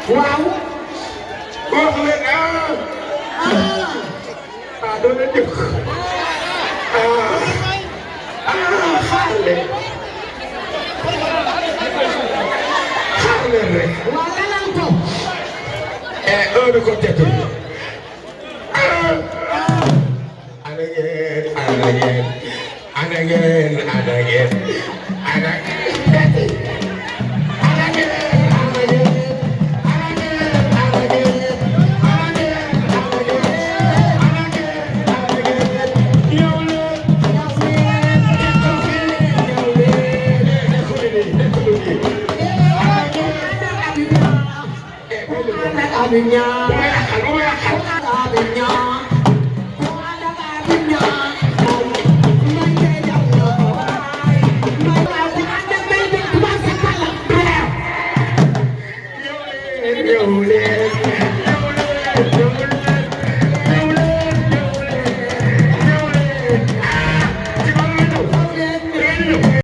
waaw. wax leen doon na jëkk xaar leen rek. waaw lanal ko. bi ko tetul. ana ngeen ana ngeen ana ngeen ana ngeen ana Abinya, Yo,